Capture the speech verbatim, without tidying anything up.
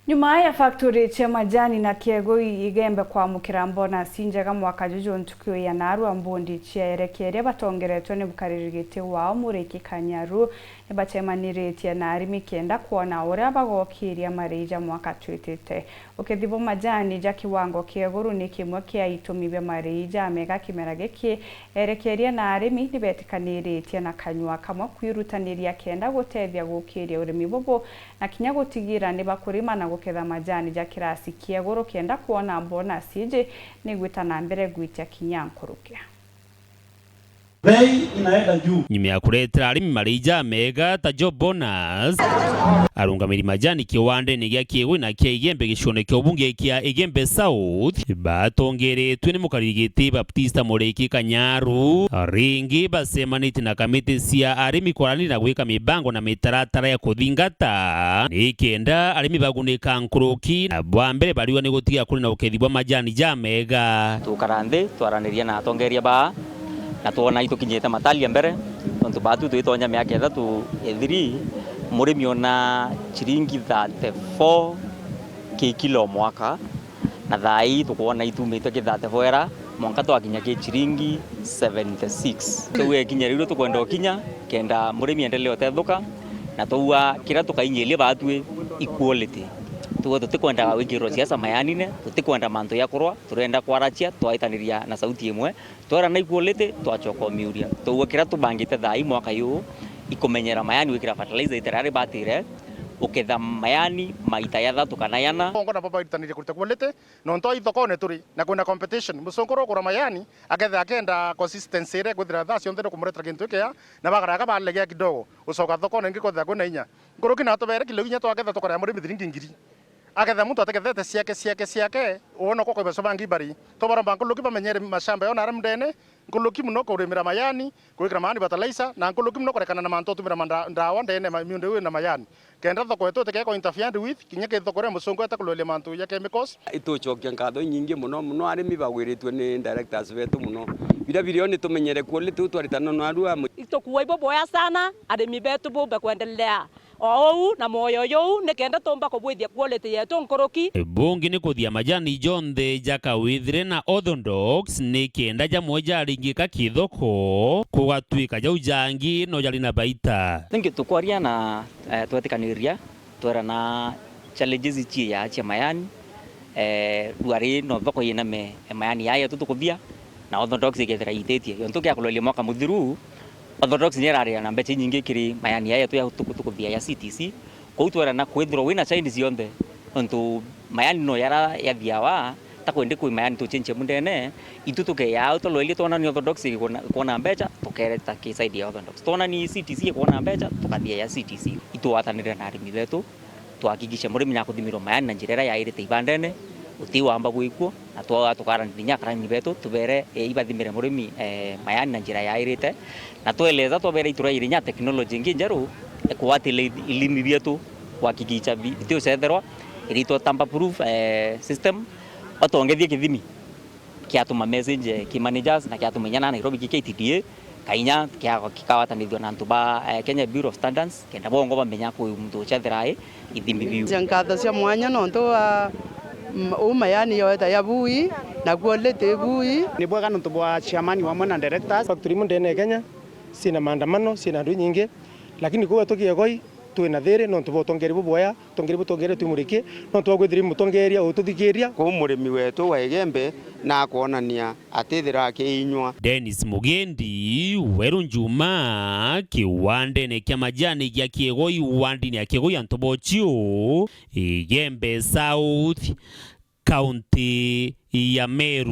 Nyuma ya factory cia majani na Kiegoi Igembe kwamukira bonus njega mwaka juju, ntuku ya narua mbundi cia erekeria batongeretwe ni mukariri giti wao Muriki Kanyaru, ni bacemaniritie na arimi kenda kwona uria bagokiria marii ja mwaka twitite. Ukethi bwa majani ja kiwango kia iguru ni kimwe kia itumi bia marii ja mega kimera giki. Erekeria na arimi ni betikaniritie na kanyua kamwe kwirutaniria kenda gutethia gukiria urimi bubu na kinya gutigira ni bakurima na guketha majani ja kirasi kia iguru kenda kwona bonus iji ni igwita na mbere gwitia kinya nkuruki. Bei inaenda juu. Nyuma ya kuretera arimi marii ja mega ta job bonus, arungamiri majani kiwandene gia Kiegoi na kia Igembe gicione kia ubunge kia Igembe South batongeretwe ni mukariri giti Baptista Muriki Kanyaru. Ringi bacemanitie na kamiti cia arimi kwaraniria na gwika mibango na mitaratara ya kuthingata ni kenda arimi bagunika nkuruki na bwa mbere bariwa ni gutiga kuri na ukethi bwa majani ja mega. Tukara nthi twaranirie na atongeria baa na twona itukinyite matalia mbere, tontu baatu twitonya miaka ithatu ithiri, murimi ona ciringi thirty-four ki kilo mwaka, na thaa ii tukwona itumite ki thirty-four era mwanka twakinya ki ciringi seventy-six. Twauga ikinya riu tukwenda ukinya kenda murimi endelee utethuka, na twauga kiria tukainyiria baatwi equality. Twauga tutikwendaga gwikirwa siasa mayanine, tutikwenda mantu ya kurwa, turenda kwarachia twaitaniria na sauti imwe. Twera na equality, twacoka umiuria. Twauga kiria tubangite thaa ii mwaka uyu, ikumenyera mayani gwikira fertilizer itera ribatire, uketha mayani maita jathatu kana jana. Bongo nabo bairitanire kuruta quality, nontu ai thokone turi, na kwina competition. Mucunguru ugura mayani, aketha akenda consistency iria ikwithira thaa cionthe ni kumuretera gintu ikia, na bagaraga balegea kidogo, ucoka thokone ingi kwethira kwina inya. Nkuruki na tubere kilo inya twaketha tukorea murimi thiringi ngiri. Aketha muntu atekethete ciake, ciake, ciake, wona kwa kwaiba sobangi bari. Tubaromba nkuruki bamenyere mashamba yona aria mndene, nkuruki muno kurimira mayani, gwikira mayani fertilizer, na nkuruki muno kurekana na mantu utumira manda-, ndawa ndene ma-, miunda iu ina mayani. Kenda thoko yetu itikeko interfered with, kinya ki thoko iria mucungu ete kuloeria mantu ya chemicals. Itucokia nkatho inyingi muno muno arimi bagwiritwe ni directors betu muno. Biria birio ni tumenyere quality u twaritana narua. Itukuwa ibo boya sana, arimi betu bumbe kwendelea o uu na mwoyo juu, ni kenda tumba kubwithia quality yetu nkuruki. Bungi ni kuthia majani jonthe ja kawithire na orthodox, ni kenda jamwe jaringika kithoko, kugatwika jau jangi no jari na baita. Ningi tukwaria na, eh, twetikaniria, twerana challenges ici ya cia mayani, eh, rwari no thoko yiname, eh, mayani yaya tu tukuthia, na orthodox ikethira ititie. Yo ntuki ya kuloria mwaka muthiru, orthodox ni irarira na mbeca inyingi kiri mayani yaya tu ya tuku-, tukuthia ya C T C. Kou twerana kwithirwa wina chain cionthe, nontu mayani no yara yathiawa, ta kwendi kwi mayani tuchenche mundene, itu tukeya au tuloirie twona ni orthodox ikona-, ikona mbeca, tukereta ki side ya orthodox. Twona ni C T C ikona mbeca, tukathia ya C T C. Itwatanire na arimi betu, twahakikishe murimi nakuthimirwa mayani na njira iria yairite ibandene, uti wamba gwikwo, na twa-, tukaraniria kinya akarani betu, tubere, eh, ibathimire murimi, eh, mayani na njira yairite, na tweleza twabere ituraire inya technology ingi njeru, eh, kuatila ilimi bietu, kuhakikisha bi-, bitiucetherwa, iritwa tamper proof, eh, system, batongethie kithimi. Kiatuma message ki managers na kiatuma inya na Nairobi ki K T D A, kainya kia-, kikawatanithua na antu ba, eh, Kenya Bureau of Standards, kenda bongo bamenya kwi muntu ucethera i ithimi biu. Cia nkatho cia mwanya nontu wa, mm, uu mayani yoeta ya bui, na quality bui. Ni bwega nontu bwa chairman wamwe na directors. Factory imwe ndene ya Kenya, ciina maandamano, ciina andu inyingi, lakini kuu gwetu Kiegoi, twina thiri nontu bwa utongeeri bubwega. Utongeeri butongeeretue Muriki, nontu bwa kwithira i mutongeeria ututhikiiria. Kuu murimi wetu wa Igembe nakwonania atithira akiinywa. Dennis Mugendi, Weru Njuma, kiwandene kia majani gia Kiegoi, wandini ya Kiegoi ya Ntobochio, Igembe South, kaunti ya Meru.